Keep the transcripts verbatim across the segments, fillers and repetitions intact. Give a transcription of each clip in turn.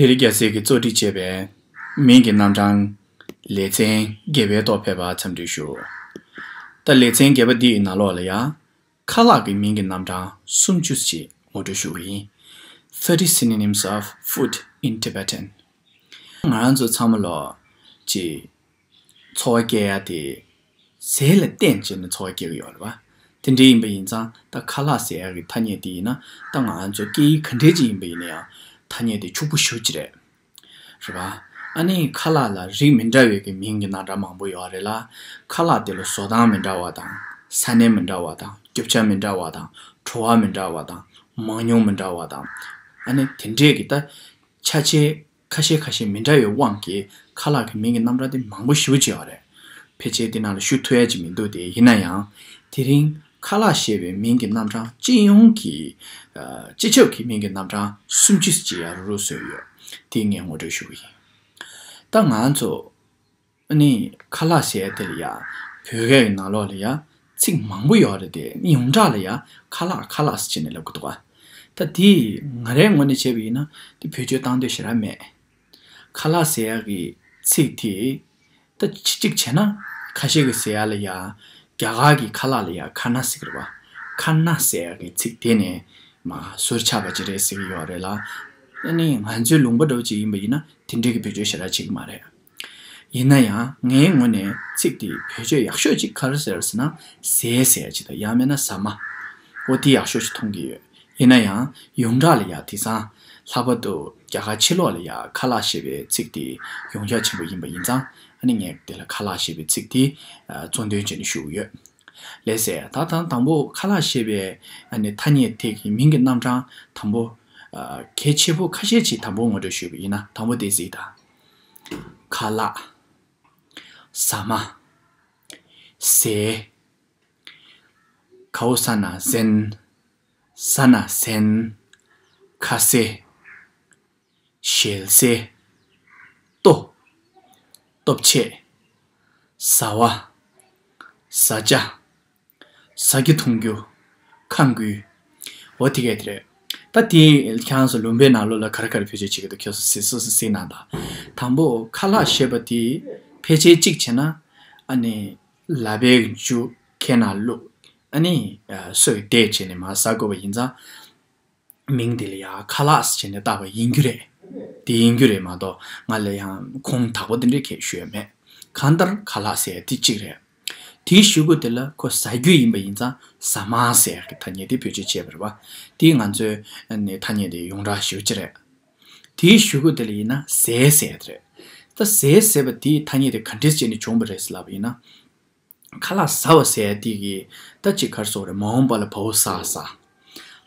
ལྡེ་རིག་རྒྱལ་མཚན་གྱིས་གཙོ་སྒྲིག་བྱས་པའི་མིང་གི་རྣམ་གྲངས་ལེ་ཚན་བརྒྱད་པའི་ཐོག་ཕེབས་པར་འཚམས་འདྲི་ཞུ། ད་ལེ་ཚན་བརྒྱད་པ་འདིའི་ནང་ལོགས་ལ་ཡང་ཁ་ལག་གི་མིང་གི་རྣམ་གྲངས་སུམ་ཅུ་ཞིག་ངོ་སྤྲོད་ཞུ་གི་ཡིན། Thirty synonyms of food in Tibetan. ང་རང་ཚོ་ཚང་མ་ལོ་ཅིག་འཚོ་བ་སྐྱེལ་ཡ་དེ་ཟས་ལ་བརྟེན་བྱས་ནས་འཚོ་བ་སྐྱེལ་གི་ཡོད་རེད་བ། དེ་འདྲ་ཡིན་པ་ཡིན་ཙང་ད་ཁ་ལག་ཟེར་ཡ་གི་ཐ་སྙད་དེ་ཡིན་ན་ད་ང་རང་ཚོ་སྐད་ཡིག་ག་འདྲས་ཅིག་ཡིན་པ་ཡིན་ན་ཡང་ཐ་སྙད་དེ་ཕྱུག་པོ་ཞེ་པོ་ཅིག་རེད། རེད་བ། ཨ་ནི་ཁ་ལག་ལ་རིགས་མི་འདྲ་བའི་གི་མིང་གི་རྣམ་གྲངས་མང་པོ་ཡོད་རེད་ལ། ཁ་ལག་དེ་ལ་བཟོ་སྟངས་མི་འདྲ་བ་དང་། ས་གནས་མི་འདྲ་བ་དང་། རྒྱུ་ཆ་མི་འདྲ་བ་དང་། བྲོ་བ་མི་འདྲ་བ་དང་། མང་ཉུང་མི་འདྲ་བ་དང་། ཨ་ནི་དེ་འདྲས་ཀྱི་ད་ཆ་ཆེ་ཁ་ཤས་ཁ་ཤས་མི་འདྲ་བའི་དབང་གིས་ཁ་ལག་གི་མིང་གི་རྣམ་གྲངས་དེ་མང་པོ་ཞེ་པོ་ཅིག་ཡོད་རེད། ཕལ་ཆེར་དེ་ནང་ལ་ཞུ་ཐུབ་ཡ་ཅིག་མི་འདུག་སྟེ། ཡིན་ན་ཡང་དེ་རིང་ཁ་ལག་ཞེས་པའི་མིང་གི་རྣམ་གྲངས་སྤྱི་ཡོངས་ཀྱི་ཨ། སྤྱི་ཁྱབ་ཀྱི་མིང་གི་རྣམ་གྲངས་སུམ་ཅུ་ཅིག་ཡར་རུ་བཟོས་ཡོད། དེ་ངས་ངོ་སྤྲོད་ཞུ་གི་ཡིན། ད་ང་ཚོ་ཨ་ནི་ཁ་ལག་ཟེར་ཡ་དེ་ལ་ཡ་བོད་སྐད་ཀྱི་ནང་ལོགས་ལ་ཡ་ཚིག་མང་པོ་ཡོད་རེད་དེ། ཡོངས་གྲགས་ལ་ཡ་ཁ་ལག་ཁ་ལག་ཟེར་བྱས་ནས་ལབ་གི་འདུག་ག་ད་དེ་ང་རའི་ངོས་ནས་བྱས་པ་ཡིན་ན་དེ་བེད་སྤྱོད་བཏང་འདོད་ཞེ་དྲག་མེད། ཁ་ལག་ཟེར་ཡ་གི་ཚིག་དེ་ད་གཅིག་བྱས་ན་ཁ་ཤས་ཀྱིས་ཟེར་ཡ་ལ་ཡ་རྒྱ་གར་གྱི་ཁ་ལག་ལ་ཡ་ཁ་ན་ཟེར་གི་རེད་བ། ཁ་ན་ཟེར་ཡ་གི་ཚིག་དེ་ནས་མ་ཟུར་ཆག་པ་ཅིག་རེད་ཟེར་གི་ཡོད་རེད་ལ། ཨ་ནི་ང་ཚོའི་ལུང་པ་འདྲ་བོ་ཅིག་ཡིན་པ་ཡིན་ན་དེ་འདྲའི་གི་བེད་སྤྱོད་ཞེ་དྲག་བྱེད་ཀྱི་མ་རེད། ཡིན་ན་ཡང་ངའི་ངོས་ནས་ཚིག་དེ་བེད་སྤྱོད་ཡག་ཤོས་ཅིག་ག་རེ་ཟེར་ཟེར་ན། ཟས་ཟེར་ཡ་ཅིག་དང་། ཡང་མིན་ན་ཟ་མ། འོ་དེ་ཡག་ཤོས་ཅིག་མཐོང་གི་ཡོད། ཡིན་ན་ཡང་ཡོངས་གྲགས་ལ་ཡ་དེང་སང་ལྷག་པར་དུ་རྒྱ་གར་ཕྱི་ལོགས་ལ་ཡ་ཁ་ལག་ཞེས་པའི་ཚིག་དེ་ཡོངས་ཁྱབ་ཆེན་པོ་ཡིན་པ་ཡིན་ཙང་། ཨ་ནི་ངས་དེ་ལ་ཁ་ལག་ཞེས་པའི་ཚིག་དེ་གཙོ་འདོན་བྱས་ནས་ཞུ་གི་ཡོད། ལགས་སེ། ད་ཐེངས་དང་པོ་ཁ་ལག་ཞེས་པའི་ཨ་ནི་ཐ་སྙད་དེ་གི་མིང་གི་རྣམ་གྲངས་དང་པོ། ཨ། གལ་ཆེ་པོ་ཁ་ཤས་ཅིག་དང་པོ་ངོ་སྤྲོད་ཞུས་པ་ཡིན་ན། དང་པོ་དེ་གཟིགས་དང་། ཁ་ལག་ཟ་མ། ཟས། ཁའུ་ས་ན་ཟན། ས་ན་ཟན། ཁ་ཟས། ཞལ་ཟས། ལྟོ། ལྟོ་ཆས། ཟ་བ། ཟ་བྱ། ཟ་རྒྱུ་འཐུང་རྒྱུ། ཁ་འགུལ། འོ་དེ་གས་དེ་རེད། ད་དེ་ཁྱེད་རང་ཚོ་ལུང་པའི་ནང་ལོགས་ལ་ག་རེ་ག་རེ་བེད་སྤྱོད་བྱེད་ཀྱི་འདུག་ཁྱེད་ཚོ་གཟིགས་སོ་སོ་གཟིགས་གནང་དང་། དང་པོ་ཁ་ལག་ཞེས་པ་དེ་ཕལ་ཆེར་གཅིག་བྱས་ན་ཨ་ནི་ལག་པའི་མཇུག་ཁའི་ནང་བླུགས། ཨ་ནི་སོ་ཡི་བལྟས་བྱས་ནས་མར་ཟ་དགོས་པ་ཡིན་ཙང་། མིང་དེ་ལ་ཡང་ཁ་ལག་ཟེར་བྱས་ནས་བཏགས་པ་ཡིན་རྒྱུ་རེད། དེ་ཡིན་རྒྱུ་རེད་མ་གཏོགས་ང་ལ་ཡང་ཁུངས་དག་པོ་དེ་འདྲའི་གང་ཞུ་ཡ་མེད། གང་ལྟར་ཁ་ལག་ཟེར་ཡ་དེ་གཅིག་རེད། དེའི་གཞུག་གུ་དེ་ལ་ཁོ་ཟ་རྒྱུ་ཡིན་པ་ཡིན་ཙང་ཟ་མ་ཟེར་ཡ་གི་ཐ་སྙད་དེ་བེད་སྤྱོད་བྱས་པ་རེད་བ། དེ་ང་ཚོའི་ཨ་ནི་ཐ་སྙད་དེ་ཡོངས་གྲགས་ཞེ་པོ་ཅིག་རེད། དེའི་གཞུག་གུ་དེ་ལ་ཡིན་ན་ཟས་ཟེར་ཡ་དེ་རེད། ད་ཟས་ཟེར་བ་དེའི་ཐ་སྙད་དེ་ག་འདྲས་བྱས་ནས་བྱུང་བ་རེད་ཟེར་ལབ་པ་ཡིན་ན། ཁ་ལག་ཟ་བ་ཟེར་ཡ་དེ་གི་ད་ཅིག་ག་རེ་ཟེར་དགོས་རེད། མ་འོངས་པ་ལ་བའོ་ཟ་ཟ།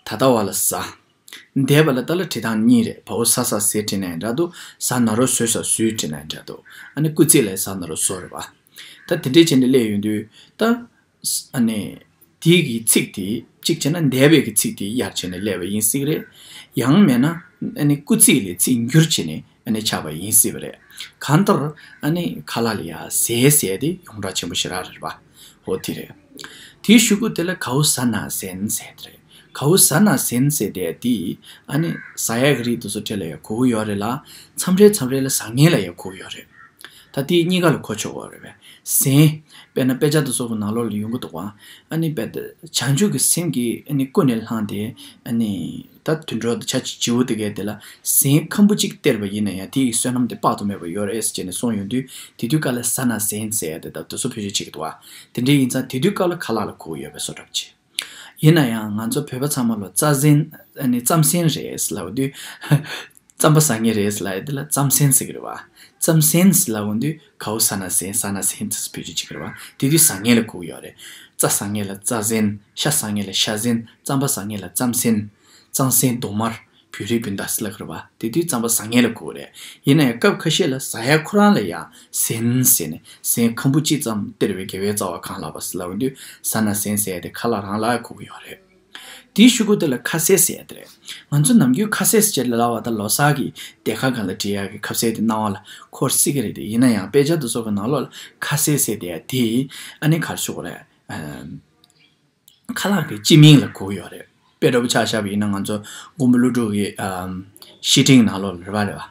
ད་ལྟ་བ་ལ་ཟ། འདས་པ་ལ་ད་ལ་བྲིས་སྟངས་གཉིས་རེད། བའོ་ཟ་ཟ་ཟེར་བྲིས་ན་ཡང་འདྲ་འདུག་ཟ་ན་རོ་ཟོས་ཟ་ཟོས་བྲིས་ན་ཡང་འདྲ་འདུག་ཨ་ནི་སྐུལ་ཚིག་ལ་ཟ་ན་རོ་ཟོ་རེད་བ། ད་དེ་འདྲས་བྱས་ནས་སླེབས་ཡོང་དུས་ད། ཨ་ནི། དེའི་གི་ཚིག་དེ་གཅིག་བྱས་ན་འདས་པའི་གི་ཚིག་དེ་གཡར་བྱས་ནས་སླེབས་པ་ཡིན་སྲིད་རེད། ཡང་མེད་ན་ཨ་ནི་སྐུལ་ཚིག་ལས་ཚིག་འགྱུར་བྱས་ནས་ཨ་ནི་ཆགས་པ་ཡིན་སྲིད་པ་རེད། གང་ལྟར་ཨ་ནི་ཁ་ལག་ལ་ཡ་ཟས་ཟེར་དེ་ཡོངས་གྲགས་ཆེན་པོ་ཞེ་དྲག་རེད་པ། འོ་དེ་རེད། དེའི་གཞུག་གུ་དེ་ལ་ཁའུ་ས་ན་ཟན་ཟེར་དེ་རེད། ཁའུ་ས་ན་ཟན་ཟེར་དེ་དེ་ཨ་ནི་ཟ་ཡག་གི་རིགས་དེ་ཚོ་གྲས་ལ་ཡ་གོ་གི་ཡོད་རེད་ལ། མཚམས་རེ་མཚམས་རེ་ལ་ཟ་མཁན་ལ་ཡ་གོ་གི་ཡོད་རེད། ད་དེ་གཉིས་ཀ་ལ་གོ་ཆོག་གི་རེད་པས། ཟན། དཔེར་ན་དཔེ་ཆ་དེ་ཚོ་གི་ནང་ལོགས་ལ་ཡོང་གི་འདུག་ག་ཨ་ནི་དཔེ་ད་བྱང་ཆུབ་ཀྱི་སེམས་ཀྱིས་ཨ་ནི་ཀུན་ནས་བསླངས་ཏེ་ཨ་ནི་ད་དུད་འགྲོ་དང་བྱ་བྱིའུ་དེ་གས་དེ་ལ་ཟན་ཁམ་བུ་གཅིག་སྟེར་བ་ཡིན་ན་ཡང་དེ་ཡི་བསོད་ནམས་དེ་དཔག་ཏུ་མེད་པ་ཡོད་རེད་ཟེར་བྱས་ནས་གསུངས་ཡོང་དུས། དེ་དུས་སྐབས་ལ་ས་ན་ཟན་ཟེར་ཡ་དེ་ད་དེ་ཚོ་བེད་སྤྱོད་བྱེད་ཀྱི་འདུག་ག་དེ་འདྲ་ཡིན་ཙང་དེ་དུས་སྐབས་ལ་ཁ་ལག་ལ་གོ་གི་ཡོད་པའི་བཟོ་འདྲ་ཅིག་ཡིན་ན་ཡང་ང་ཚོ་བོད་པ་ཚང་མ་ལ་རྩ་ཟན། ཨ་ནི་རྩམ་ཟན་རེད་ལབ་དུས། རྩམ་པ་ཟ་མཁན་རེད་ལབ་ཡ་དེ་ལ་རྩམ་ཟན་ཟེར་གི་རེད་བ། རྩམ་ཟན་ལབ་དུས་ཁའུ་ས་ན་ཟན། ས་ན་ཟན་དེ་བེད་སྤྱོད་བྱེད་ཀྱི་རེད་བ། དེ་དུས་ཟ་མཁན་ལ་གོ་གི་ཡོད་རེད། རྩྭ་ཟ་མཁན་ལ་རྩྭ་ཟན། ཤ་ཟ་མཁན་ལ་ཤ་ཟན། རྩམ་པ་ཟ་མཁན་ལ་རྩམ་ཟན། རྩམ་ཟན་དོ་མར། བོད་རིགས་བུན་དར་ཟེར་ལབ་ཀྱི་རེད་བ། དེ་དུས་རྩམ་པ་ཟ་མཁན་ལ་གོ་གི་རེད། ཡིན་ན་ཡང་སྐབས་ཁ་ཤས་ལ་ཟ་ཡ་ཁོ་རང་ལ་ཡང་ཟན་ཟེར་ནས་ཟན་ཁམ་བུ་གཅིག་ཙམ་སྟེར་བའི་དགེ་བའི་རྩ་བ་གང་ལགས་པ་ཟེར་ལབ་དུས་ས་ན་ཟན་ཟེར་ཡ་དེ་ཁ་ལག་རང་ལ་གོ་གི་ཡོད་རེད། དེའི་གཞུག་གུ་དེ་ལ་ཁ་ཟས་ཟེར་ཡ་དེ་རེད། ང་ཚོ་ནམ་རྒྱུན་ཁ་ཟས་ཟེར་ལབ་པ་དང་ལོ་གསར་གྱི་སྡེར་ཁ་སྒང་ལ་སྦྲེལ་ཡ་གི་ཁ་ཟས་དེ་སྣང་བ་ལ་འཁོར་སྲིད་ཀྱི་རེད་དེ། ཡིན་ན་ཡང་དཔེ་ཆ་དེ་ཚོ་གི་ནང་ལོགས་ལ་ཁ་ཟས་ཟེར་དེ་ཡ་དེ་ཨ་ནི་ག་རེ་ཞུ་དགོས་རེད། ཨ། ཁ་ལག་གི་སྤྱི་མིང་ལ་གོ་གི་ཡོད་རེད། དཔེ་འདྲ་པོ་ཆ་བཞག་པ་ཡིན་ན་ང་ཚོ་མགོན་པོ་ཀླུ་སྒྲུབ་ཀྱི་ཨམ། བཤེས་སྤྲིང་ནང་ལོགས་ལ་རེད་པ། རེད་པ།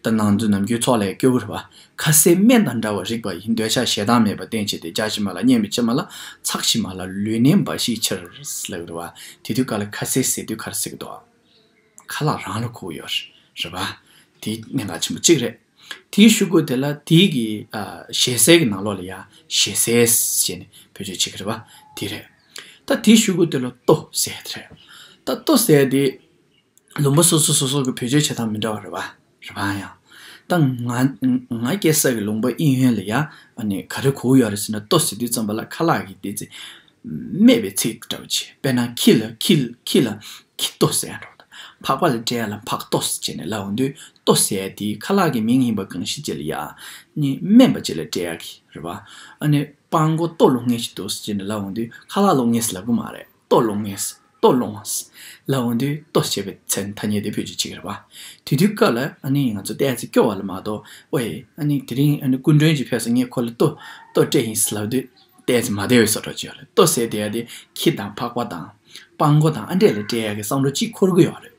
ད་ནང་དུ་ནམ་རྒྱུན་ཚོགས་ལས་སྐྱོ་གི་རེད་བ། ཁ་ཟས་སྨན་དང་འདྲ་བར་རིགས་པ་ཡིན། འདོད་ཆགས་ཞེ་སྡང་མེད་པར་བསྟེན་བྱས་ཏེ། རྒྱགས་ཕྱི་མ་ལ་སྙན་པའི་ཕྱེ་མ་ལ། ཚགས་ཕྱི་མ་ལ་ལུས་མནན་འབའ་ཞིག་ཕྱིར་ལབ་རེད་བ། དེ་དུས་སྐབས་ལ་ཁ་ཟས་ཟེར་དུས་ག་རེ་ཟེར་གི་འདུག་ཁ་ལག་རང་ལ་གོ་གི་ཡོད་རེད་བ། དེ་གནད་འགག་ཆེན་པོ་གཅིག་རེད། དེའི་གཞུག་གུ་དེ་ལ་དེའི་གི་ཨ་ཞལ་ཟས་ཀྱི་ནང་ལོགས་ལ་ཡ་ཞལ་ཟས་ཟེར་ནས་བེད་སྤྱོད་བྱེད་ཀྱི་རེད་བ། དེ་རེད། ད་དེའི་གཞུག་གུ་དེ་ལ་ལྟོ་ཟས་དེ་རེད། ད་ལྟོ་ཟས་དེ་ལུང་པ་སོ་སོ་སོ་སོ་གི་བེད་སྤྱོད་བྱེད་སྟངས་མི་འདྲ་བ་རེད་བ། རེད་བ་ཡང་། ད་ང་ང་སྐྱེས་ས་གི་ལུང་པ་དབྱིན་ཡུལ་ལ་ཡ་ཨ་ནི་ག་རེ་གོ་གི་ཡོད་རེད་ཟེར་ན། ལྟོ་ཟེར་དུས་ཙམ་པ་ལ་ཁ་ལག་གི་དེ་ཚེ་སྨད་པའི་ཚིག་འདྲ་བོ་ཅིག་དཔེར་ན་ཁྱི་ལ་ཁྱི་ཁྱི་ལ་ཁྱི་ལྟོ་ཟེར་ཡ་འདྲ་བོ་དང་། ཕག་པ་ལ་སྤྲད་ཡ་ལ་ཕག་ལྟོ་ཟེར་བྱས་ནས་ལབ་འོང་དུས། ལྟོ་ཟེར་ཡ་དེ་ཁ་ལག་གི་མིང་ཡིན་པ་གང་ཞིག་ཅིག་ལ་ཡ་ནི་སྨན་པ་ཅིག་ལ་སྤྲད་ཡ་གི་རེད་བ། ཨ་ནི་སྤྲང་པོ་ལྟོ་སློང་མཁན་ཞིག་འདུག་ཟེར་བྱས་ནས་ལབ་འོང་དུས། ཁ་ལག་སློང་མཁན་ཟེར་ལབ་གི་མ་རེད། ལྟོ་སློང་མཁན་ཟེར། ལྟོ་སློང་ཟེར་ལབ་འོང་དུས་ལྟོ་ཟེར་བའི་མཚན་ཐ་སྙད་དེ་བེད་སྤྱོད་བྱེད་ཀྱི་རེད་བ། དེ་དུས་སྐབས་ལ་ཨ་ནི་ང་ཚོ་ཏོག་ཙམ་སྐྱོ་བ་ལ་མ་གཏོགས། ཨོའི་ཨ་ནི་དེ་རིང་ཨ་ནི་སྐུ་མགྲོན་ཅིག་ཕེབས་སོང་། ངས་ཁོ་ལ་ལྟོ་ལྟོ་སྤྲད་ཡིན་ཟེར་ལབ་དུས་ཏོག་ཙམ་མ་བདེ་བའི་བཟོ་འདྲ་ཅིག་ཡོད་རེད། ལྟོ་ཟེར་དེ་ཡ་དེ་ཁྱི་དང་ཕག་པ་དང་སྤྲང་པོ་དང་ཨ་འདྲས་ལ་སྤྲད་ཡ་གི་བསམ་བློ་གཅིག་འཁོར་གི་ཡོད་རེད།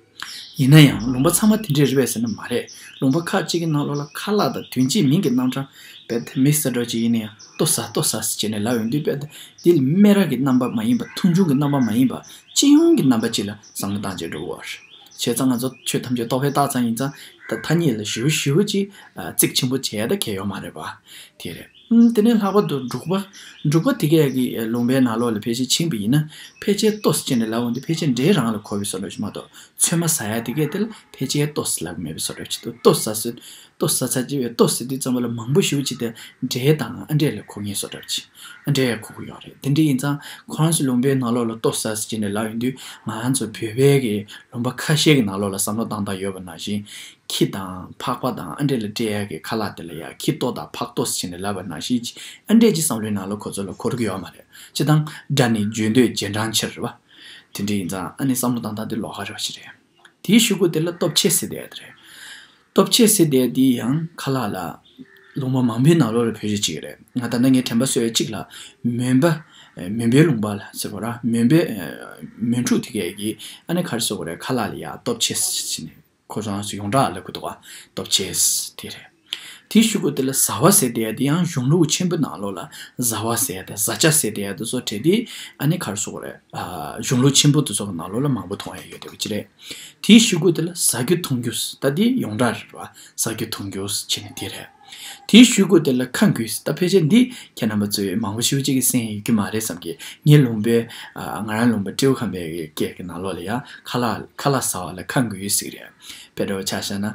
ཡིན་ན་ཡང་ལུང་པ་ཚང་མ་དེ་འདྲས་རེད་པས་ཟེར་ན་མ་རེད། ལུང་པ་ཁག་ཅིག་གི་ནང་ལོགས་ལ་ཁ་ལག་དང་དོན་གཅིག་མིང་གི་རྣམ་གྲངས་རྦད་དེ་མི་ཟེར་འདྲ་ཅིག་ཡིན་ན་ཡང་ལྟོ་ཟ་ལྟོ་ཟ་ཟེར་བྱས་ནས་ལབ་ཡོང་དུས། རྦད་དེ་འདི་ལ་སྨད་ར་གི་རྣམ་པ་མ་ཡིན་པ། མཐོང་ཆུང་གི་རྣམ་པ་མ་ཡིན་པ། སྤྱི་ཡོངས་ཀྱི་རྣམ་པ་ཅིག་ལ་བསམ་བློ་བཏང་བྱས་འགྲོ་དགོས་པ་རེད། བྱས་ཙང་ང་ཚོ་ཆོས་ཐམས་ཅད་རྟོག་པས་བཏགས་ཙམ་ཡིན་ཙང་། ད་ཐ་སྙད་ལ་ཞེ་པོ་ཞེ་པོ་ཅིག་ཨ་གཙིགས་ཆེན་པོ་བྱས་ད་གལ་ཡོད་མ་རེད་པ། དེ་རེད། ཨུམ། དེ་ནས་ལྷག་པར་དུ་འབྲུག་པ། འབྲུག་པ་དེ་གས་ཀྱི་ལུང་པའི་ནང་ལོགས་ལ་ཕལ་ཆེར་ཕྱིན་པ་ཡིན་ན། ཕལ་ཆེར་ལྟོ་ཟེར་ནས་ལབ་འོང་དུས་ཕལ་ཆེར་འབྲས་རང་ལ་གོ་བའི་བཟོ་འདྲ་ཞིག་མ་གཏོགས། ཚོད་མ་ཟ་ཡ་དེ་གས་དེ་ལ་ཕལ་ཆེར་ལྟོ་ཟེར་ལབ་ཀྱི་མེད་པའི་བཟོ་འདྲ་ཅིག་འདུག་ལྟོ་ཟ་ཟེར། ལྟོ་ཟ་ཚར་རྗེས་པའི་ལྟོ་ཟེར་དུས་ཙམ་པ་ལ་མང་པོ་ཞེ་པོ་ཅིག་དེ་འབྲས་དང་ཨ་འདྲས་ལ་གོ་མཁན་བཟོ་འདྲ་ཅིག་ཨ་འདྲས་གོ་གི་ཡོད་རེད། དེ་འདྲ་ཡིན་ཙང་ཁོ་རང་ཚོའི་ལུང་པའི་ནང་ལོགས་ལ་ལྟོ་ཟ་ཟེར་བྱས་ནས་ལབ་ཡོང་དུས། ང་རང་ཚོ་བོད་པའི་གི་ལུང་པ་ཁ་ཤས་ཀྱི་ནང་ལོགས་ལ་བསམ་བློ་བཏང་སྟངས་ཡོད་པ་ནང་བཞིན། ཁྱི་དང་ཕག་པ་དང་ཨ་འདྲས་ལ་སྤྲད་ཡ་གི་ཁ་ལག་དེ་ལ་ཡ་ཁྱི་ལྟོ་དང་ཕག་ལྟོ་ཟེར་ནས་ལབ་པ་ནང་བཞིན་གྱི་ཨ་འདྲས་ཀྱི་བསམ་བློའི་ནང་ལ་ཁོ་ཚོ་ལ་འཁོར་གི་ཡོད་མ་རེད། སྤྱིར་བཏང་དགྲ་ནི་བརྗོད་འདོད་རྗེས་འབྲང་ཕྱིར་རེད་བ། དེ་འདྲ་ཡིན་ཙང་ཨ་ནི་བསམ་བློ་བཏང་སྟངས་དེ་ལོགས་ཀ་རེད་བ་ཞིག་རེད། དེའི་གཞུག་གུ་དེ་ལ་ལྟོ་ཕྱེ་ཟེར་བསྡད་ཡ་དེ་རེད། ལྟོ་ཕྱེ་ཟེར་བསྡད་ཡ་དེ་ཡང་ཁ་ལག་ལ་ལུང་པ་མང་པོའི་ནང་ལོགས་ལ་བེད་སྤྱོད་བྱེད་ཀྱི་རེད། ང་ད་ལྟ་ངས་དྲན་པ་སོ་ཡ་གཅིག་ལ། མོན་པ། མོན་པའི་ལུང་པ་ལ་ཟེར་བ་ར། མོན་པའི་མོན་ཕྲུག་དེ་གས་ཀྱིས་ཨ་ནི་ག་རེ་ཟེར་དགོས་རེད། ཁ་ལག་ལ་ཡ་ལྟོ་ཕྱེ་ཟེར་ནས། ཁོ་རང་ཚོ་ཡོངས་གྲགས་ལབ་ཀྱི་འདུག་ག་ལྟོ་ཕྱེ་ཟེར་དེ་རེད། དེའི་གཞུག་གུ་དེ་ལ་ཟ་བ་ཟེར་བསྡད་ཡ་དེ་ཡང་གཞུང་ལུགས་ཆེན་པོའི་ནང་ལོགས་ལ་ཟ་བ་ཟེར་ཡ་དང་ཟ་བྱ་ཟེར་བསྡད་ཡ་དེ་ཚོ་གྲས་དེ་ཨ་ནི་ག་རེ་ཟེར་དགོས་རེད། ཨ་གཞུང་ལུགས་ཆེན་པོ་དེ་ཚོ་གི་ནང་ལོགས་ལ་མང་པོ་མཐོང་ཡ་ཡོད་བསྡད་པ་ཅིག་རེད། དེའི་གཞུག་གུ་དེ་ལ་ཟ་རྒྱུ་འཐུང་རྒྱུ་ཟེར། ད་དེ་ཡོངས་གྲགས་རེད་བ། ཟ་རྒྱུ་འཐུང་རྒྱུ་ཟེར་བྱས་ནས་དེ་རེད། དེའི་གཞུག་གུ་དེ་ལ་ཁ་འགུལ་ཟེར། ད་ཕལ་ཆེར་འདི་ཁྱེད་རྣམ་པ་ཚོས་མང་པོ་ཞེ་པོ་ཅིག་གིས་གསན་ཡོད་ཀྱི་མ་རེད་བསམ་གི། ངའི་ལུང་པའི་ཨ་ང་རང་ལུང་པ་སྤྲེའུ་ཁམས་པའི་སྐད་ཀྱི་ནང་ལོགས་ལ་ཡ་ཁ་ལག་ཁ་ལག་ཟ་བ་ལ་ཁ་འགུལ་ཟེར་གི་རེད། དཔེ་འདྲ་བོ་ཆ་བཞག་ན།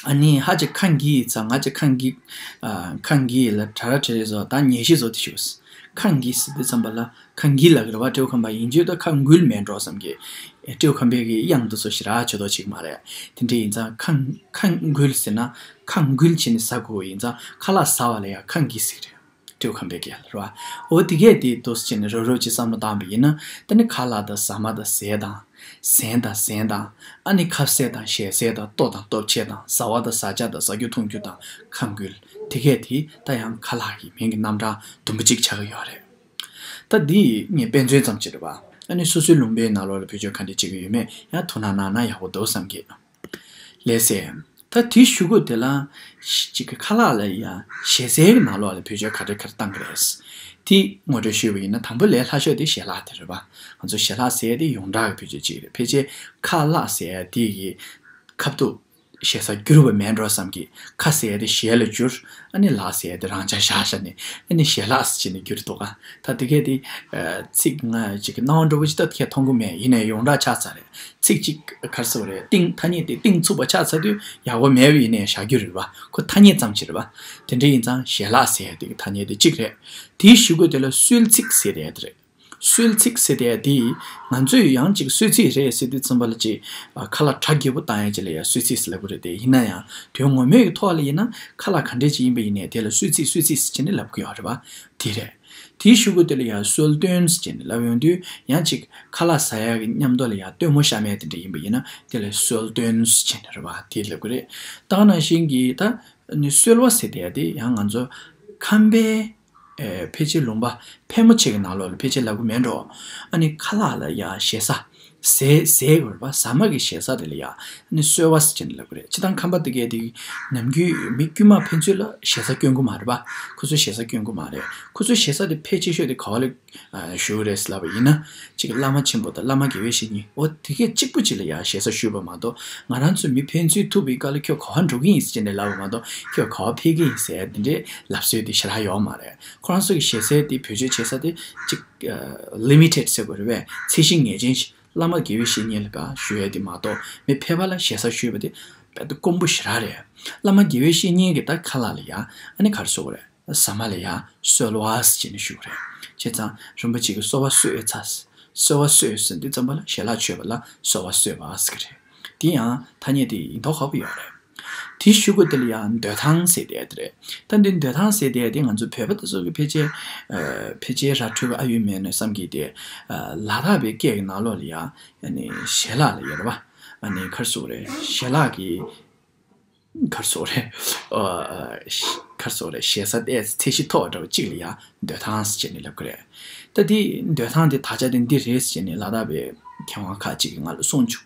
ཨ་ནི་ཧ་ཅང་ཁ་འགྱིག་ཡིན་ཙང་ང་ཅག་ཁ་འགྱིག་ཨ་ཁ་འགྱིག་ལ་གྲ་ར་བྲེ་རེ་བཟོ། ད་ཉལ་ཤི་བཟོ་དེ་ཞུ། ཁ་འགྱིག་ཟེར་དུས་ཙམ་པ་ལ་ཁ་འགྱིག་ལབ་ཀྱི་རེད་བ། སྤྲེའུ་ཁམས་པ་ཡིན་རྒྱུ་ད་ཁ་འགུལ་མེད་འགྲོ་བསམ་གི། སྤྲེའུ་ཁམས་པའི་གི་དབྱངས་དེ་ཚོ་ཞེ་དྲག་ཆེ་མདོག་ཅིག་མ་རེད། དེ་འདྲ་ཡིན་ཙང་ཁ་ཁ་འགུལ་ཟེར་ན་ཁ་འགུལ་བྱས་ནས་ཟ་དགོས་ཡིན་ཙང་ཁ་ལག་ཟ་བ་ལ་ཡང་ཁ་འགྱིག་ཟེར་གི་རེད། སྤྲེའུ་ཁམས་པའི་སྐད་ལ་རེད་བ། འོ་དེ་གས་དེ་འདུག་སེ་བྱས་ནས་རོབ་རོབ་ཅིག་བསམ་བློ་བཏང་བ་ཡིན་ན། ད་ནི་ཁ་ལག་དང་ཟ་མ་དང་ཟས་དང་། ཟན་དང་ཟན་དང་། ཨ་ནི་ཁ་ཟས་དང་ཞལ་ཟས་དང་ལྟོ་དང་ལྟོ་ཕྱེ་དང་ཟ་བ་དང་ཟ་བྱ་དང་ཟ་རྒྱུ་འཐུང་རྒྱུ་དང་ཁ་འགུལ། དེ་གས་དེ་ད་ཡང་ཁ་ལག་གི་མིང་གི་རྣམ་གྲངས་དུམ་བུ་གཅིག་ཆགས་ཀྱི་ཡོད་རེད། ད་འདི་ངས་དཔེ་མཚོན་ཙམ་ཅིག་རེད་བ། ཨ་ནི་སོ་སོའི་ལུང་པའི་ནང་ལོགས་ལ་བེད་སྤྱོད་ག་འདྲ་བྱེད་ཀྱི་ཡོད་མེད་ཡང་ཐུགས་སྣང་གནང་ན་ཡག་པོ་འདུག་བསམ་གི། ལགས་སེ། ད་དེའི་གཞུག་གུ་དེ་ལ་ཅིག་གི་ཁ་ལག་ལ་ཡང་ཞལ་ཟས་ཀྱི་ནང་ལོགས་ལ་བེད་སྤྱོད་ག་འདྲ་ག་འདྲ་བཏང་གི་རེད། དེ་ངོ་སྤྲོད་ཞུས་པ་ཡིན་ན་དང་པོ་ལས་སླ་ཤོས་དེ་ཞལ་ལག་དེ་རེད་བ། ང་ཚོ་ཞལ་ལག་ཟེར་ཡ་དེ་ཡོངས་གྲགས་ཀྱི་བེད་སྤྱོད་ཅིག་རེད། ཕལ་ཆེར་ཁ་ལག་ཟེར་ཡ་དེ་གི་ཁ་ཐུག་ཞེ་ས་འགྱུར་བ་མེད་འགྲོ་བསམ་གི། ཁ་ཟེར་ཡ་དེ་ཞལ་ལ་འགྱུར། ཨ་ནི་ལག་ཟེར་ཡ་དེ་རང་འཇགས་བཞག་བཞག་ནས་ཨ་ནི་ཞལ་ལག་ཟེར་བྱས་ནས་འགྱུར་འདུག་ག་ད་དེ་གས་དེ་ཚིག་ང་ཅིག་གི་སྣང་བ་འགྲོ་བོ་ཅིག་ད་དེ་གས་མཐོང་གི་མེད། ཡིན་ནའི་ཡོངས་གྲགས་ཆགས་ཚར་རེད། ཚིག་གཅིག་ག་རེ་ཟེར་བ་རེད། གཏིང་ཐ་སྙད་དེ་གཏིང་ཚུགས་པ་ཆགས་ཚར་དུས་ཡག་པོ་མེད་པ་ཡིན་ནའི་བཞག་རྒྱུ་རེད་བ། ཁོ་ཐ་སྙད་ཙམ་ཅིག་རེད་བ། དེ་འདྲ་ཡིན་ཙང་ཞལ་ལག་ཟེར་ཡ་དེ་གི་ཐ་སྙད་དེ་གཅིག་རེད། དེའི་གཞུག་གུ་དེ་ལ་གསོལ་ཚིགས་ཟེར་ཡ་དེ་རེད། གསོལ་ཚིགས་ཟེར་ཡ་དེ་ང་ཚོས་ཡང་ཅིག་གསོལ་ཚིགས་རེད་ཟེར་དུས་ཙམ་པ་ལ་ཅིག་ཁ་ལག་གྲ་རྒྱས་པོ་བཏང་ཡ་ཅིག་ལ་ཡ་གསོལ་ཚིགས་ཟེར་ལབ་གི་རེད་དེ། ཡིན་ན་ཡང་དོན་ངོ་མའི་གི་ཐོག་ལ་ཡིན་ན་ཁ་ལག་ག་འདྲས་ཅིག་ཡིན་པ་ཡིན་ནའི་དེ་ལ་གསོལ་ཚིགས་གསོལ་ཚིགས་ཟེར་བྱས་ནས་ལབ་གི་ཡོད་རེད་བ། དེ་རེད། དེའི་གཞུག་གུ་དེ་ལ་ཡང་གསོལ་སྟོན་ཟེར་བྱས་ནས་ལབ་ཡོང་དུས་ཡང་ཅིག་ཁ་ལག་ཟ་ཡ་གི་མཉམ་དུ་ལ་ཡང་སྟོན་མོ་བཤམས་ཡ་དེ་འདྲ་ཡིན་པ་ཡིན་ན་དེ་ལ་གསོལ་སྟོན་ཟེར་བྱས་ནས་རེད་བ། དེ་ལབ་གི་རེད། ད་ག་ནང་བཞིན་གྱི་ད་ནི་གསོལ་བ་ཟེར་དེ་ཡ་དེ་ཡང་ང་ཚོ་ཁམས་པའི་ཨེ་ཕལ་ཆེར་ལུང་པ་ཕལ་མོ་ཆེ་གི་ནང་ལོགས་ལ་ཕལ་ཆེར་ལབ་གི་མེད་འགྲོ། ཨ་ནི་ཁ་ལག་ལ་ཡ་ཞེ་ས་ ཟས་ཟས་དགོས་རེད་པ། ཟ་མ་གི་ཞེ་ས་དེ་ལ་ཡ་ཨ་ནི་གསོལ་བ་ཟེར་ནས་ལབ་གི་རེད། སྤྱིར་བཏང་ཁམས་པ་དེ་གས་དེ་ནམ་རྒྱུན་མི་དཀྱུས་མ་ཕན་ཚུན་ལ་ཞེ་ས་སྐྱོན་གི་མ་རེད་པ། ཁོ་ཚོ་ཞེ་ས་སྐྱོན་གི་མ་རེད། ཁོ་ཚོ་ཞེ་ས་དེ་ཕལ་ཆེ་ཤོས་དེ་ག་བ་ལ་ཨ་ཞུ་གི་རེད་ལབ་པ་ཡིན་ན། གཅིག་བླ་མ་ཆེན་པོ་དང་བླ་མ་དགེ་བའི་བཤེས་གཉེན། འོ་དེ་གས་གཅིག་པུ་གཅིག་ལ་ཡ་ཞེ་ས་ཞུས་པ་མ་གཏོགས། ང་རང་ཚོ་མི་ཕན་ཚུན་ཐུག་པའི་སྐབས་ལ་ཁྱོད་ག་བ་འགྲོ་གི་ཡིན་ཟེར་ནས་ལབ་པ་མ་གཏོགས། ཁྱོད་ག་བ་ཕེབས་ཀྱི་ཡིན་ཟེར་དེ་འདྲའི་ལབ་སྲོལ་དེ་ཞེ་དྲག་ཡོད་མ་རེད། ཁོ་རང་ཚོ་གི་ཞེ་སའི་དེ་བེད་སྤྱོད་བྱེད་ས་དེ་གཅིག་ལི་མི་ཊེཌ་ཟེར་དགོས་རེད་པས། ཚད་གཞི་ངེས་ཅན་ཞིག་བླ་མ་དགེ་བའི་བཤེས་གཉེན་ལ་ག་ཞུ་ཡས་དེ་མ་གཏོགས། མི་ཕལ་པ་ལ་ཞེ་ས་ཞུས་པ་དེ་དཔེ་དཀོན་པོ་ཞེ་དྲག་རེད། བླ་མ་དགེ་བའི་བཤེས་གཉེན་གྱི་ད་ཁ་ལག་ལ་ཡ་ཨ་ནི་ག་རེ་ཟེར་དགོས་རེད། ཟ་མ་ལ་ཡ་གསོལ་བ་ཟེར་ནས་ཞུ་གི་རེད། བྱས་ཙང་རིན་པོ་ཆེ་གིས་གསོལ་བ་གསོལ་ཚར། གསོལ་བ་གསོལ་ཟེར་དུས་ཙམ་པ་ལ་ཞལ་ལག་མཆོད་པ་ལ་གསོལ་བ་གསོལ་བ་ཟེར་གི་རེད། དེ་ཡང་ཐ་སྙད་དེ་ཡིན་མདོག་ཁ་པོ་ཡོད་རེད། དེའི་གཞུག་གུ་དེ་ལ་ཡང་འདོད་ཐང་ཟེར་བསྡད་དེ་རེད། ད་འདི་འདོད་ཐང་ཟེར་བསྡད་དེ་ང་ཚོ་བོད་པ་དེ་ཚོ་གི་ཕལ་ཆེར་ཨ་ཕལ་ཆེར་ར་འཕྲོད་པ་ཨ་ཡོད་མེད་ནས་བསམ་གི་དེ། ཨ་ལ་དྭགས་པའི་སྐད་ཀྱི་ནང་ལོགས་ལ་ཡང་ཨ་ནི་ཞལ་ལག་ལ་ཡོད་རེད་པ། ཨ་ནི་ག་རེ་ཟེར་དགོས་རེད། ཞལ་ལག་གི་ག་རེ་ཟེར་དགོས་རེད། ཨ་ག་རེ་ཟེར་དགོས་རེད། ཞེ་ས་ཏོག་ཙམ་ཚད་གཞི་མཐོ་བ་འདྲ་བོ་གཅིག་ལ་ཡང་འདོད་ཐང་ཟེར་བྱས་ནས་ལབ་ཀྱི་རེད། ད་འདི་འདོད་ཐང་དེ་དག་ཆ་དེ་འདི་རེད་ཟེར་བྱས་ནས་ལ་དྭགས་པའི་མཁས་དབང་ཁག་ཅིག་གིས་ང་ལ་གསུངས་བྱུང་།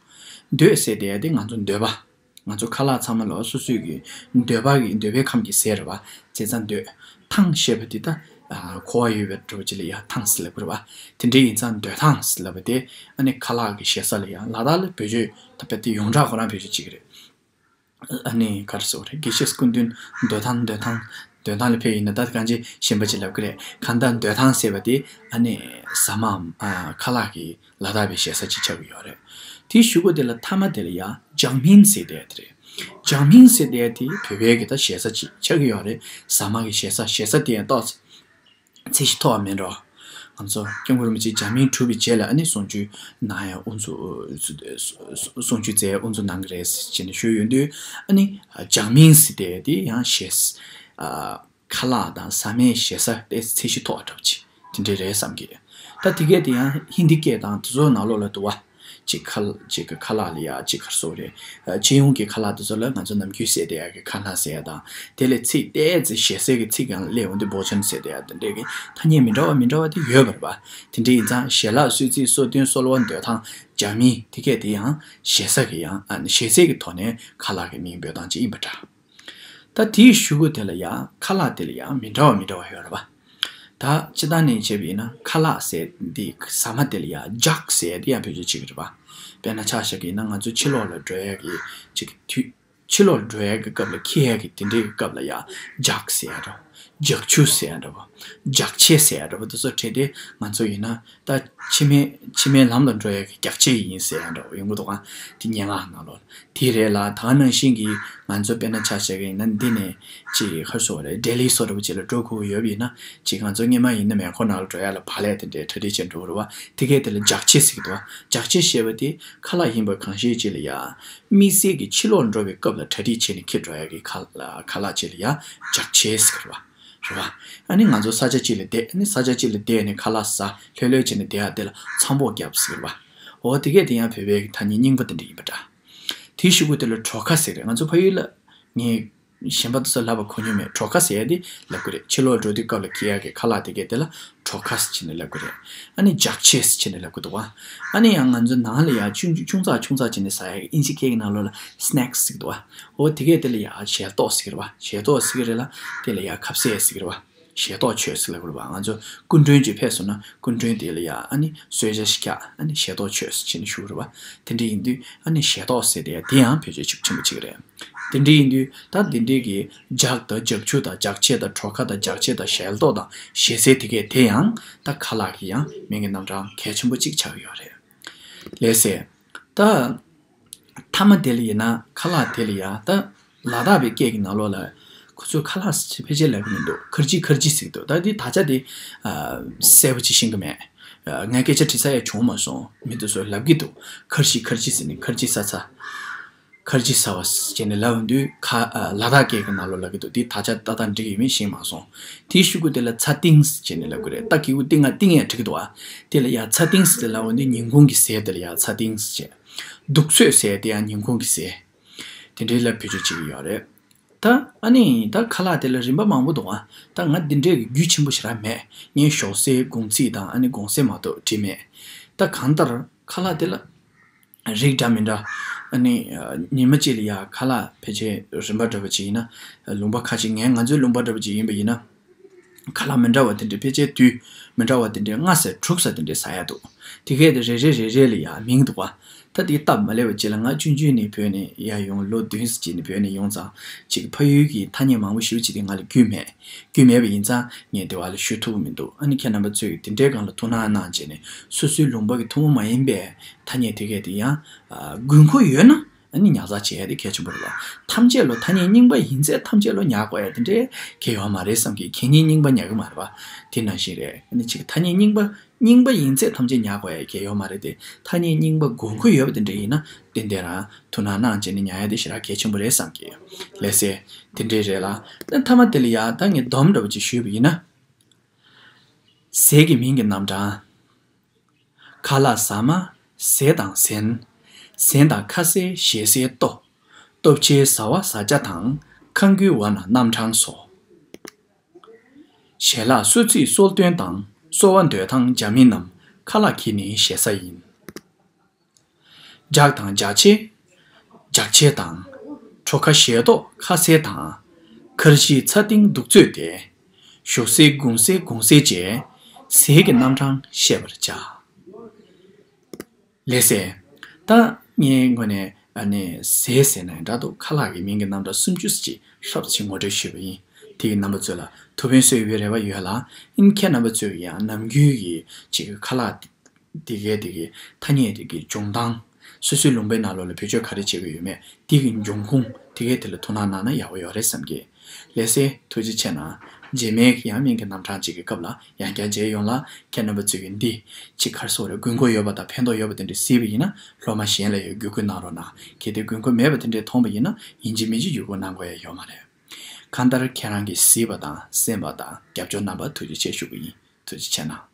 འདོད་ཟེར་དེ་དེ་ང་ཚོ་འདོད་པ། ང་ཚོ་ཁ་ལག་ཚང་མ་ལོགས་སོ་སོའི་གི་འདོད་པ་གི་འདོད་པའི་ཁམས་ཀྱི་ཟས་རེད་པ། བྱས་ཙང་འདོད། ཐང་ཞེས་པ་འདི་ད་ཨ་མཁོ་བ་ཡོད་པའི་འདྲ་བོ་ཅིག་ལ་ཡང་ཐང་ཟེར་ལབ་ཀྱི་རེད་པ། དེ་འདྲ་ཡིན་ཙང་འདོད་ཐང་ཟེར་ལབ་པ་དེ་ཨ་ནི་ཁ་ལག་གི་ཞེ་ས་ལ་ཡང་ལ་དྭགས་ལ་བེད་སྤྱོད་ད་དཔེ་དེ་ཡོངས་གྲགས་ཁོ་རང་བེད་སྤྱོད་བྱེད་ཀྱི་རེད། ཨ་ནི་ག་རེ་ཟེར་དགོས་རེད། དགེ་བཤེས་སྐུ་མདུན་འདོད་ཐང་འདོད་ཐང་འདོད་ཐང་ལ་ཕེབས་ཡིན་ན་ད་གང་ཅི་གཞན་པ་ཅིག་ལབ་ཀྱི་རེད། གང་ལྟར་འདོད་ཐང་ཟེར་བ་དེ་ཨ་ནི་ཟ་མའམ་ཨ་ཁ་ལག་གི་ལ་དྭགས་པའི་ཞེ་ས་ཅིག་ཆགས་ཀྱི་ཡོད་རེད། དེའི་གཞུག་གུ་དེ་ལ་མཐའ་མ་དེ་ལ་ཡང་ལྗང་མིན་ཟེར་བསྡད་དེ་རེད། ལྗང་མིན་ཟེར་བསྡད་དེ་བོད་པའི་གི་ད་ཞེ་ས་ཅིག་ཆགས་ཀྱི་ཡོད་རེད། ཟ་མ་གི་ཞེ་ས། ཞེ་ས་དེ་ཡང་ཏོག་ཙམ་ཚད་གཞི་མཐོ་བ་མིན་འགྲོ། ང་ཚོ་སྐྱབས་མགོན་རིན་པོ་ཆེ་ལྗང་མིན་གྲུབ་པའི་རྗེས་ལ་ཨ་ནི་གསུང་ཆོས་གནང་ཡ་དབུ་འཛུགས། གསུང་ཆོས་མཛད་ཡ་དབུ་འཛུགས་གནང་གི་རེད་ཟེར་ནས་ཞུས་ཡོང་དུས། ཨ་ནི་ལྗང་མིན་ཟེར་དེ་དེ་ཡང་ཞེ་ས་ཨ་ཁ་ལག་དང་ཟ་མའི་ཞེ་ས་དེ་ཚད་གཞི་མཐོ་བ་འདྲ་པོ་ཅིག་དེ་འདྲ་རེད་བསམ་གི། ད་དེ་གས་དེ་ཡང་ཧིན་དི་སྐད་དང་དེ་ཚོའི་ནང་ལོགས་ལ་འདུག་པ། ཅིག་ཁ་ཅིག་གི་ཁ་ལག་ལ་ཡ་ཅིག་ག་རེ་ཟེར་དགོས་རེད། ཨ་སྤྱི་ཡོངས་ཀྱི་ཁ་ལག་དེ་ཚོ་ལ་ང་ཚོ་ནམ་རྒྱུན་ཟེར་བསྡད་ཡ་གི་ཁ་ན་ཟེར་ཡ་དང་། དེ་ལས་ཚིག་ཏོག་ཙམ་ཞེ་སའི་གི་ཚིག་སྒང་ལ་སླེབས་འོང་དུས་བྷོ་ཇན་ཟེར་བསྡད་ཡ་དེ་འདྲས་ཀྱི་ཐ་སྙད་མི་འདྲ་བ་མི་འདྲ་བ་དེ་ཡོད་པ་རེད་པ། དེ་འདྲ་ཡིན་ཙང་ཞལ་ལག་གསོལ་ཚིགས་གསོལ་སྟོན་གསོལ་བ་འདོད་ཐང་ལྗང་མིན་དེ་གས་དེ་ཡང་ཞེ་ས་གི་ཡང་ཨ་ཞེ་སའི་གི་ཐོག་ནས་ཁ་ལག་གི་མིང་འབོད་སྟངས་ཅིག་ཡིན་པ་འདྲ། ད་དེའི་གཞུག་གུ་དེ་ལ་ཡང་ཁ་ལག་དེ་ལ་ཡང་མི་འདྲ་བ་མི་འདྲ་བ་ཡོད་རེད་པ། ད་སྤྱིར་བཏང་ནས་བྱས་པ་ཡིན་ན་ཁ་ལག་ཟེར་འདི་ཟ་མ་དེ་ལ་ཡང་ལྗགས་ཟེར་དེ་ཡང་བེད་སྤྱོད་བྱེད་ཀྱི་རེད་པ། དཔེར་ན་ཆ་བཞག་གི་ཡིན་ན་ང་ཚོ་ཕྱི་ལོགས་ལ་འགྲོ་ཡ་གི་ཅིག་དུས། ཕྱི་ལོགས་འགྲོ་ཡ་གི་སྐབས་ལ་འཁྱེར་ཡ་གི་དེ་འདྲའི་གི་སྐབས་ལ་ཡང་ལྗགས་ཟེར་ཡ་འདྲ་བོ། ལྗགས་ཆུ་ཟེར་ཡ་འདྲ་བོ། ལྗགས་ཆས་ཟེར་ཡ་འདྲ་བོ་དེ་ཚོ་བྲིས་ཏེ་ང་ཚོ་ཡིན་ན། ད་ཕྱི་མའི་ཕྱི་མའི་ལམ་ལ་འགྲོ་ཡ་གི་རྒྱགས་ཆས་ཡིན་ཟེར་ཡ་འདྲ་བོ་ཡོང་གི་འདུག་ག་དེ་སྙན་ངག་ནང་ལོགས་ལ་དེ་རེད་ལ། ད་ག་ནང་བཞིན་གྱི་ང་ཚོ་དཔེར་ན་ཆ་བཞག་གི་ཡིན་ན་འདི་ནས་ཅིག་ག་རེ་ཟེར་དགོས་རེད། ལྡི་ལི་བཟོ་འདྲ་བོ་ཅིག་ལ་འགྲོ་དགོས་ཀྱི་ཡོད་པ་ཡིན་ན། ཅིག་ང་ཚོ་སྔོན་མ་ཡིན་ན་མེ་འཁོར་ནང་ལ་འགྲོ་ཡ་ལ་བག་ལེབ་དེ་འདྲའི་གྲ་སྒྲིག་བྱས་འགྲོ་གི་རེད་པ། དེ་གས་དེ་ལ་རྒྱགས་ཆས་ཟེར་གྱི་འདུག་ག་རྒྱགས་ཆས་ཞེས་པ་དེ་ཁ་ལག་ཡིན་པ་གང་ཤེས་ཅིག་ལ་ཡ། དམིགས་བསལ་གྱི་ཕྱི་ལོགས་འགྲོ་བའི་སྐབས་ལ་གྲ་སྒྲིག་བྱས་ནས་འཁྱེར་འགྲོ་ཡ་གི་ཁ་ཁ་ལག་ཅིག་ལ་ཡ་རྒྱགས་ཆས་ཟེར་གྱི་རེད་པ། རེད་པ། ཨ་ནི་ང་ཚོ་ས་ཆ་གཅིག་ལ་བསྡད། ཨ་ནི་ས་ཆ་གཅིག་ལ་བསྡད་ནས་ཁ་ལག་ཟ་ལྷོད་ལྷོད་བྱས་ནས་བསྡད་ཡ་དེ་ལ་མཚམས་འབོག་བརྒྱབ་ཟེར་གྱི་རེད་པ། འོ་དེ་གས་དེ་ཡང་བོད་པའི་གི་ཐ་སྙད་རྙིང་པ་དེ་འདྲ་ཡིན་པ་འདྲ། དེའི་གཞུག་གུ་དེ་ལ་གྲོ་ཁ་ཟེར་རེད། ང་ཚོ་ཕ་ཡུལ་ལ་ངས་གཞན་པ་དེ་ཚོ་ལབ་པ་གོ་མྱོང་མེད། གྲོ་ཁ་ཟེར་ཡ་དེ་ལབ་གི་རེད། ཕྱི་ལོགས་འགྲོ་དུས་སྐབས་ལ་འཁྱེར་ཡ་གི་ཁ་ལག་དེ་གས་དེ་ལ་གྲོ་ཁ་ཟེར་བྱས་ནས་ལབ་གི་རེད། ཨ་ནི་རྒྱགས་ཆས་ཟེར་བྱས་ནས་ལབ་གི་འདུག་ག་ཨ་ནི་ཡང་ང་ཚོ་ནང་ལ་ཡ་ཆུང་ཆུང་ཆུང་ཙག་ཆུང་ཙག་བྱས་ནས་ཟ་ཡ་གི་ཨིན་ཇི་སྐད་ཀྱི་ནང་ལོགས་ལ་སི་ནེག་སི་ཟེར་གི་འདུག་ག་འོ་དེ་གས་དེ་ལ་ཡ་ཞལ་ཏོག་ཟེར་གི་རེད་པ། ཞལ་ཏོག་ཟེར་གི་རེད་ལ། དེ་ལ་ཡ་ཁ་ཟས་ཟེར་གི་རེད་པ། ཞལ་ཏོག་མཆོད་ཟེར་ལབ་དགོས་པ། ང་ཚོ་སྐུ་མགྲོན་ཅིག་ཕེབས་སོང་ན་སྐུ་མགྲོན་དེ་ལ་ཡ་ཨ་ནི་གསོལ་ཇ་ཞིག་བཀྱག་ཨ་ནི་ཞལ་ཏོག་མཆོད་ཟེར་ནས་ཞུ་གི་རེད་པ། དེ་འདྲ་ཡིན་དུས་ཨ་ནི་ཞལ་ཏོག་ཟེར་དེ་ཡ་དེ་ཡང་བེད་སྤྱོད་ཤུགས་ཆེན་པོ་བྱེད་ཀྱི་རེད། དེ་འདྲ་ཡིན་དུས་ད་དེ་འདྲའི་གི་ལྗགས་དང་ལྗགས་ཆུ་དང་ལྗགས་ཆས་དང་གྲོ་ཁ་དང་ལྗགས་ཆས་དང་ཞལ་ཏོག་དང་ཞལ་ཟས་དེ་གས་དེ་ཡང་ད་ཁ་ལག་གི་ཡང་མིང་གི་རྣམ་གྲངས་གལ་ཆེན་པོ་གཅིག་ཆགས་ཀྱི་ཡོད་རེད། ལགས་སེ། ད། མཐའ་མ་དེ་ལ་ཡིན་ན་ཁ་ལག་དེ་ལ་ཡ་ད་ལ་དྭགས་པའི་སྐད་ཀྱི་ནང་ལོགས་ལ་ཁོ་ཚོས་ཁ་ལག་ཕལ་ཆེར་ལབ་ཀྱི་མི་འདུག་ཁར་ཇི་ཁར་ཇི་ཟེར་གྱི་འདུག་ད་འདི་དག་ཆ་དེ་ཨ་གསལ་པོ་ཅིག་ཤེས་ཀྱི་མེད། ཨ་ངས་སྐད་ཆ་དྲི་ས་ཡང་བྱུང་མ་སོང་། མི་དེ་ཚོས་ལབ་ཀྱི་འདུག་ཁར་ཇི་ཁར་ཇི་ཟེར་ནས་ཁར་ཇི་ཟ་ཚ། ཁར་ཇི་ཟ་བ་ཟེར་ནས་ལབ་ཡོང་དུས་ཁ་ཨ་ལ་དྭགས་སྐད་ཀྱི་ནང་ལོགས་ལབ་ཀྱི་འདུག་འདི་དག་ཆ་ཏག་ཏག་འགྲིག་ཡོད་མེད་ཤེས་མ་སོང་། དེའི་གཞུག་གུ་དེ་ལ་ཚ་ཏིང་ཟེར་ནས་ལབ་ཀྱི་རེད། ཏ་གི་གུ་ཏི་ང་ཏིང་ཡང་འགྲིག་གི་འདུག་ཨ་དེ་ལ་ཡ་ཚ་ཏིང་ཟེར་ལབ་ཡོང་དུས་ཉིན་གུང་གི་ཟས་དེ་ལ་ཡ་ཚ་ཏིང་ཟེར། དུག་ཚོད་ཟེར་དེ་ཡང་ཉིན་གུང་གི་ཟས། དེ་འདྲའི་ལ་བེད་སྤྱོད་བྱེད་ཀྱི་ཡོད་རེད། ད་ཨ་ནི་ད་ཁ་ལག་དེ་ལ་རིམ་པ་མང་པོ་འདུག་ཨ། ད་ང་འདི་འདྲའི་རྒྱུས་ཆེན་པོ་ཞེ་དྲག་མེད། ངས་ཞོགས་ཟས་གུང་ཚིགས་དང་ཨ་ནི་དགོང་ཟས་མ་གཏོགས་བྲིས་མེད། ད་གང་ལྟར་ཁ་ལག་དེ་ལ་ རིགས་འདྲ་མི་འདྲ། ཨ་ནི་ཉི་མ་གཅིག་ལ་ཡ་ཁ་ལག་ཕལ་ཆེར་རིམ་པ་འདྲ་པོ་ཅིག་ཡིན་ན། ལུང་པ་ཁ་ཅིག་ངས་ང་ཚོའི་ལུང་པ་འདྲ་པོ་ཅིག་ཡིན་པ་ཡིན་ན། ཁ་ལག་མི་འདྲ་བ་དེ་འདྲའི་ཕལ་ཆེར་དུས་མི་འདྲ་བ་དེ་འདྲའི་ལྔ་ཙམ་དྲུག་ཙམ་དེ་འདྲའི་ཟ་ཡ་འདུག་དེ་གས་དེ་རེ་རེ་རེ་རེ་ལ་ཡ་མིང་འདུག་པ། ད་དེ་སྟབས་མ་ལེགས་པ་ཅིག་ལ་ང་ཆུང་ཆུང་ནས་བོད་ནས་ཡར་ཡོང་། ལོ་བདུན་ཙམ་ཅིག་ནས་བོད་ནས་ཡོང་ཙང་། ཅིག་ཕ་ཡུལ་གྱི་ཐ་སྙད་མང་པོ་ཞེ་པོ་ཅིག་དེ་ང་ལ་རྒྱུས་མེད། རྒྱུས་མེད་པ་ཡིན་ཙང་ངས་དེ་བ་ལ་ཞུ་ཐུབ་ཀྱི་མི་འདུག་ཨ་ནི་ཁྱེད་རྣམ་པ་ཚོས་དེ་འདྲའི་སྒང་ལ་ཐུགས་སྣང་གནང་བྱས་ནས་སོ་སོའི་ལུང་པ་གི་ཐུན་མོང་མ་ཡིན་པའི་ཐ་སྙད་དེ་གས་དེ་ཡང་དགོས་མཁོ་ཡོད་ན། ཨ་ནི་ཉར་ཚགས་བྱེད་ཡ་དེ་གལ་ཆེན་པོ་རེད་པ། ཐམས་ཅད་ལོ་ཐ་སྙད་རྙིང་པ་ཡིན་ཚད་ཐམས་ཅད་ལོ་ཉར་དགོས་ཡ་དེ་འདྲའི་གལ་ཡོད་མ་རེད་བསམ་གི། ཁེ་ཉིན་རྙིང་པ་ཉར་གི་མ་རེད་པ། དེ་ནང་བཞིན་རེད། ཨ་ནི་ཅིག་ཐ་སྙད་རྙིང་པ་རྙིང་པ་ཡིན་ཚད་ཐམས་ཅད་ཉར་དགོས་ཡ་གལ་ཡོད་མ་རེད་དེ། ཐ་སྙད་རྙིང་པ་དགོས་མཁོ་ཡོད་པ་དེ་འདྲ་ཡིན་ན་ཏན་ཏན་རང་ཐུགས་སྣང་གནང་བྱས་ནས་ཉར་ཡ་དེ་ཞེ་དྲག་གལ་ཆེན་པོ་རེད་བསམ་གི། ལགས་སེ། དེ་འདྲའི་རེད་ལ། ད་མཐའ་མ་དེ་ལ་ཡ་ད་ངས་སྡོམ་འདྲ་པོ་ཅིག་ཞུས་པ་ཡིན་ན། ཟས་ཀྱི་མིང་གི་རྣམ་གྲངས། ཁ་ལག་ཟ་མ། ཟས་དང་ཟན། ཟན་དང་ཁ་ཟས་ཞལ་ཟས་ལྟོ། ལྟོ་ཕྱེའི་ཟ་བ་བཟའ་བཅའ་དང་། ཁ་འགུལ་བ་ན་རྣམ་གྲངས་སོ། ཞལ་ལག་གསོལ་ཚིགས་གསོལ་སྟོན་དང་། གསོལ་བ་འདེབས་དང་ཇ་མིན་རྣམས། ཁ་ལག་གི་ནི་ཞེ་ས་ཡིན། ལྗགས་དང་ལྗགས་ཕྱེ། ལྗགས་ཕྱེ་དང་། གྲོ་ཁ་ཞལ་ཏོག་ཁ་ཟས་དང་། ཁར་ཤི་ཚ་ཏིང་བདུག་ཚོད་དེ། ཞོ་ཟས་གུང་ཟས་གུང་ཟས་བཅས། ཟས་ཀྱི་རྣམ་གྲངས་བཤད་པར་བྱ། ལགས་སེ། ད་ངའི་ངོས་ནས་ཨ་ནི་ཟས་ཟེར་ན་འདྲ་འདུག་ཁ་ལག་གི་མིང་གི་རྣམ་གྲངས་སུམ་ཅུ་ཙམ་ཅིག་ཧྲབ་ཅིག་ངོ་སྤྲོད་ཞུས་པ་ཡིན། དེ་གི་རྣམ་པ་ཚོ་ལ་ཐུགས་ཕན་གསོས་ཡོད་པའི་རེ་བ་ཡོད་ལ། ཨིན་ཁྱེད་རྣམ་པ་ཚོས་ཀྱི་ཡང་ནམ་རྒྱུན་གྱི་ཅིག་ཁ་ལག་དེ་གའི་དེ་གའི་ཐ་སྙད་དེ་གའི་འབྱུང་སྟངས། སོ་སོའི་ལུང་པའི་ནང་ལོགས་ལ་བེད་སྤྱོད་ག་རེ་བྱེད་ཀྱི་ཡོད་མེད་དེ་གི་འབྱུང་ཁུངས་དེ་གའི་དེ་ལ་ཐུགས་སྣང་གནང་ན་ཡག་པོ་ཡོད་རེད་བསམ་གི། ལགས་སེ། ཐུགས་རྗེ་ཆེ་གནང་། རྗེས་མའི་ཡང་མིང་གི་རྣམ་གྲངས་གཅིག་གི་སྐབས་ལ་ཡང་བསྐྱར་མཇལ་ཡོང་ལ། ཁྱེད་རྣམ་པ་ཚོས་ཀྱི་འདི་ཅིག་ག་རེ་ཟེར་དགོས་རེད། དགོས་མཁོ་ཡོད་པ་དང་ཕན་ཐོགས་ཡོད་པ་དེ་འདྲ་གཟིགས་པ་ཡིན་ན་སློབ་མ་གཞན་ལ་ཡང་བརྒྱུད་སྐུར་གནང་རོགས་གནང་། གལ་ཏེ་དགོས་མཁོ་མེད་པ་དེ་འདྲ་མཐོང་པ་ཡིན་ན་ཡིན་གཅིག་མིན་གཅིག་བརྒྱུད་སྐུར་གནང་དགོས་ཡ་ཡོད་མ་རེད། གང་ལྟར་ཁྱེད་རང་གིས་གཟིགས་པ་དང་གསན་པ་དང་རྒྱབ་སྐྱོར་གནང་བར་ཐུགས་རྗེ་ཆེ་ཞུ་གི་ཡིན། ཐུགས་རྗེ་ཆེ་གནང་།